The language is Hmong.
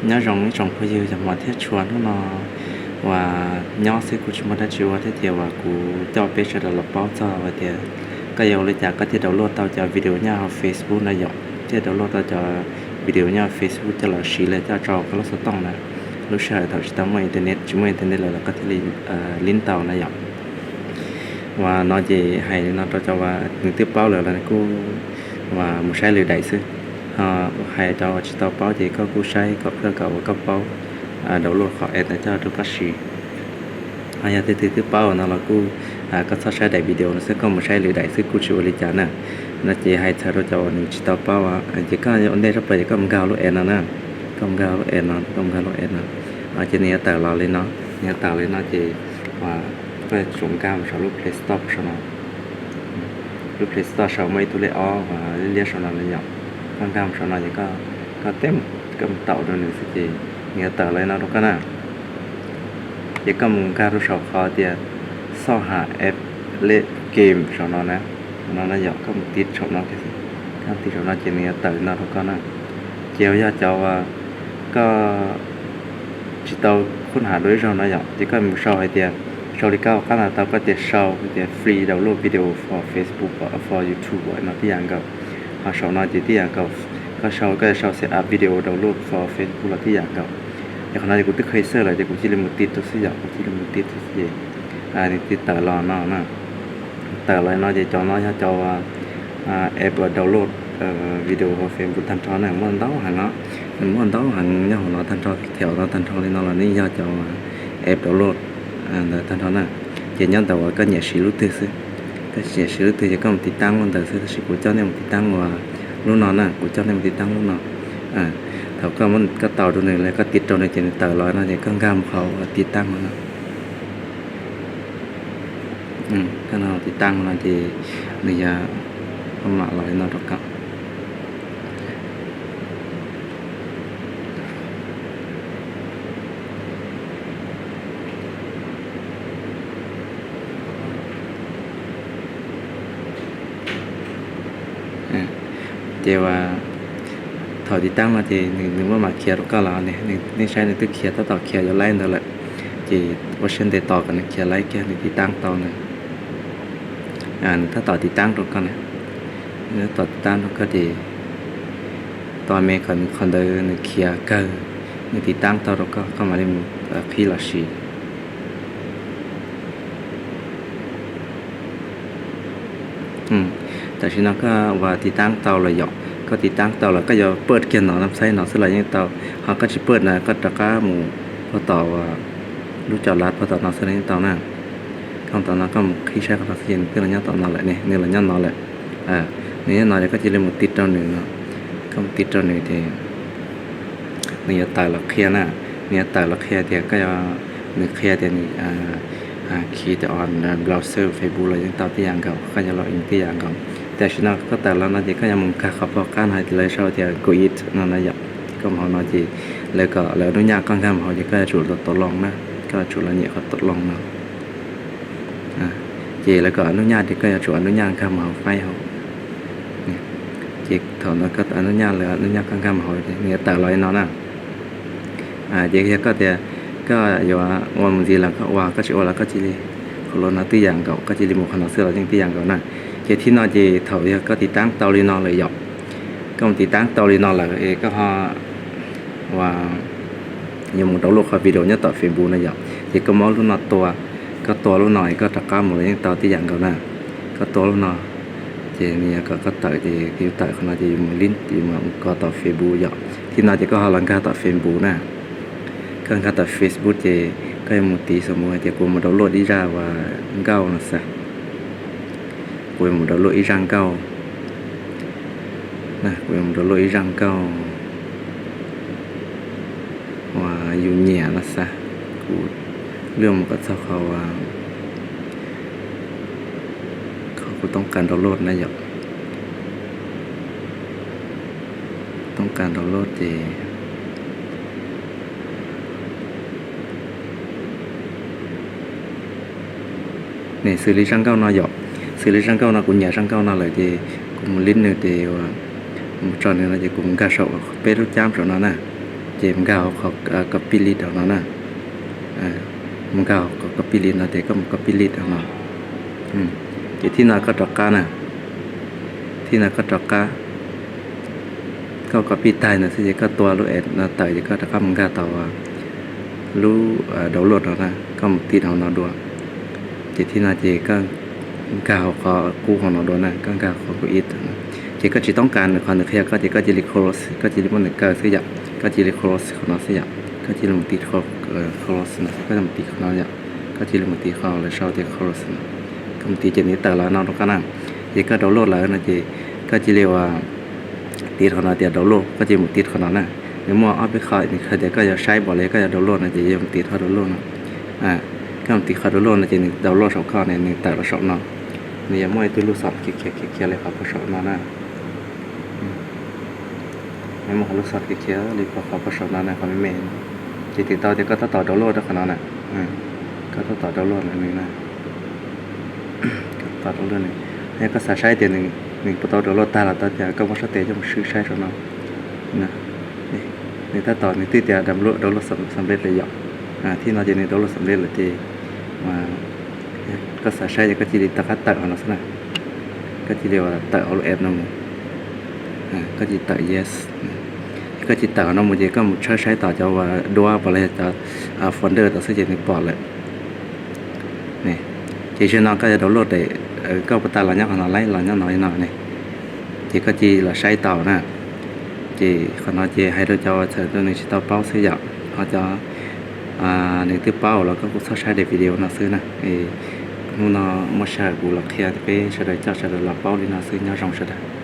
Nyob zoo ib tsoom phooj ywg cov hmov thiab tshua, hnub no uas nyob xwb kuj tsis muaj dab tsi ua thiab ces uas kuv coj peb sawv daws los paub txog hais tias koj yuav ua li cas koj thiaj download tau cov video nyob hauv Facebook na yom, thiaj download tau cov video nyob hauv Facebook coj los siv los coj rau koj lub xov tooj na. Lub sij hawm thaum tsis tau muaj internet, tsis muaj internet lawm los koj thiaj li lib tau na yom. Uas no ces hais li no rau cov uas nws twb paub lawm los nws kuj uas mus saib lwm daim xwb. Ho hais rau uas tsis tau paub ces koj kuj saib kom kawg kom uas koj paub download qhov app ntawd coj rau koj siv. Ho yog leej twg twb paub no los kuj koj txhob saib daim video no xwb, koj mus saib lwm daim xwb kuj tsis ua li cas na. No ces hais txhawm rau cov uas nws tsis tau paub, ces koj ua ntej tshaj plaws ces koj mus nkag lub app no na. Koj mus nkag lub app no, koj mus nkag lub app no, ces nws yuav tawm los li no. Nws yuav tawm li no ces uas koj yuav tsum nkag mus saum lub Play Store saum no. Lub Play Store saum muaj ib tug lej ob uas liab liab saum no na yom. Koj nkag mus saum no ces koj teb, koj mus taum rau nws xwb ces nws yuav tawm los li no rau koj na. Ces koj mus nkag rau saum qhov tias xoj ha app lej game saum no na. Saum no na yom, koj mus tiv saum no, koj tiv saum no ces nws yuav tawm li no rau koj na. Ces yog cov uas koj tsis tau khub ham dua ib zaug no yom, ces koj mus sau hais tias, sau li koj qab ntawd tau, koj tias sau tias free download video for Facebook, for YouTube no tib yam nkaus. Ho saum no ces tib yam nkaus, koj sau, koj yuav sau set up video download for Facebook los tib yam nkaus. Ces qhov no ces kuv twb qhia xwb lawm ces kuv cia li mus tiv rau xwb yom, kuv cia li mus tiv rau xwb ces nws cia li tawm los no na. Tawm los no ces cov no yog cov app uas download video hauv Facebook tag nrho na, muaj ntau heev os. Nws muaj ntau heev nyob hauv no tag nrho, thaum no tag nrho li no los nws yog cov app download ntawd tag nrho na. Ces nyob ntawm uas koj nyiam siv lub twg xwb. Koj nyiam siv lub twg ces koj mus tiv taab lub ntawd xwb, tab sis kuv coj nej mus tiv taab uas lub no na, kuv coj nej mus tiv taab lub no. Thaum koj, koj taus rau nws los koj tiv rau nws ces nws tawm los no ces koj nkag mus qhov uas tiv taab no na. Koj tiv taab no ces nws yog, koj mam los li no rau koj. Ces uas thaum tiv taab no ces nws muab mam khiav rau koj los, nej saib nws twb khiav, tab tom khiav yuav laib ntawd lawm. Ces ua siab ntev tos kom nws khiav laib kiag, nws tiv taab tau na. Nws tab tom tiv taab rau koj na. Nws tab tom tiv taab rau koj ces tos me kom nws qhov ntawd nws khiav kawg, nws tiv taab tau rau koj, koj mam li mus qhib los siv. Tam sim no koj uas tiv taab tau lawm yom, koj tiv taab tau lawm koj yuav pawj kiag no, no xaib no xwb los yeej tau. Ho koj tsis pawj na, koj rov qab mus puag tom uas lub cov lav puag tom no xwb los yeej tau na. Koj tom no koj mus qhib saib qhov no xwb ces nws twb los nyob tom no lawm ne, nws los nyob no lawm. Nws nyob no ces koj cia li mus tiv rau nws no. Koj mus tiv rau nws ces nws yuav tawm los qhia na. Nws yuav tawm los qhia tias koj yuav, nws qhia tias nws khi tias browser Facebook los yeej tau tib yam nkaus, koj yuav log in tib yam nkaus. Tam sim no koj tawm los no ces koj yuav mus nkag qhov pog qab no hais tias lawv sau tias go it no na yom. Koj mus hauv no ces lawv kom lawv nub nyaj koj nkag mus hauv ces koj yuav tsum tau loo na, koj yuav tsum los nyem qhov tau loo no. Ces lawv kom nub nyaj ces koj yuav tsum nub nyaj nkag mus hauv faib hauv. Ces thaum ntawd koj nub nyaj, lawv nub nyaj koj nkag mus hauv ces nws yuav tawm los li no na. Ces yog koj tias koj yuav ua mus ntxiv los koj ua, koj tsis ua los koj cia li, qhov los no tib yam nkaus, koj cia li mus qhov no xwb los yeej tib yam nkaus na. Ces thib no ces thaum yog koj tiv taab tau li no lawm yom, koj mus tiv taab tau li no lawm es koj ho uas yuav mus download qhov video nyob tom Facebook no yom, ces koj muab lub no tua, koj tua lub no es koj rov qab mus los yeej tau tib yam nkaus na. Koj tua lub no ces nws yog kom koj tawm ces yus tawm qhov no ces yus mus lib, yus mus kov tom Facebook yom. Thib no ces koj ho los nkag tom Facebook na. Koj nkag tom Facebook ces koj yuav mus tiv xav mus hais tias kuv mus download ib zaj uas nkauj no xav. Kuv yuav mus download ib zaj nkauj. Kuv yuav mus download ib zaj nkauj uas yus nyiam no xav. Kuv lwj mus kom txog qhov uas, qhov kuv toob kas download na yom. Toob kas download ces nws xws li zaj nkauj no yom. Xws li zaj nkauj no kuv nyiam zaj nkauj no lawm ces kuv mus lib nws ces mus tso nws no ces kuv mus nkag saum peb lub cab saum no na. Ces mus nkag hauv qhov copy link hauv no na. Mus nkag hauv qhov copy link no ces koj mus copy link hauv no. Ces thib no koj rov qab na, thib no koj rov qab, koj copy tag no xwb ces koj tua lub app no tawm ces koj rov qab mus nkag tau lub download no na, koj mus tiv hauv no dua. Ces thib no ces koj nkag hauv qhov qub hauv no dua na, koj nkag qhov qub ib no. Ces koj tsis toob kas nws qhov nws qhia koj ces koj cia li close, koj cia li muab nws kaw xwb yom, koj cia li close qhov no xwb yom, koj cia li mus tiv close no xwb, koj cia li mus tiv qhov no yom, koj cia li mus tiv qhov lawv sau tias close no. Koj mus tiv ces nws tawm los no rau koj na. Ces koj download lawm no ces koj cia li ua tiv qhov no tias download, koj cia li mus tiv qhov no na. Nws muaj ob peb qho nws hais tias koj yuav saib npaum li koj yuav download no ces yuav mus tiv qhov download no. Koj mus tiv qhov download no ces nws download saum koj ne, nws tawm los saum no. Nws yuav muaj ib tug lub xov khiav khiav khiav li qhov puag saum no na. Nws muaj qhov lub xov khiav khiav li qhov puag saum no na, qhov me me. Ces tiv tau tias koj tab tom download rau qhov no na. Koj tab tom download nws na. Koj tab tom download nws. Yog koj xav saib tias nws puas tau download tag los tau tias koj muab sab tes coj mus swb saib saum no. Nws tab tom, nws twb tias download, download xam lej lawm yom. Thib no ces nws download xam lej lawm ces koj xav saib ces koj cia li rov qab tawm qhov no xwb na. Koj cia li ua tawm hauv lub app no mus. Koj cia li tawm yes. Koj cia li tawm qhov no mus ces koj mus tshawb saib tom cov uas duab npaum li cov folder tom xwb ces nws pom lawm. Ces zaum no koj yuav download daim, koj puas tas los nyob qhov no, los nyob no li no ne. Ces koj cia li los saib tau na. Ces qhov no ces hais rau cov uas txawm rau nws tsis tau paub xwb yom, ho cov nws twb paub los koj kuj txhob saib daim video no xwb na. Hnub no muaj sij hawm kuv los qhia peb sawv daws coj sawv daws los paub li no xwb, nyob zoo sawv daws.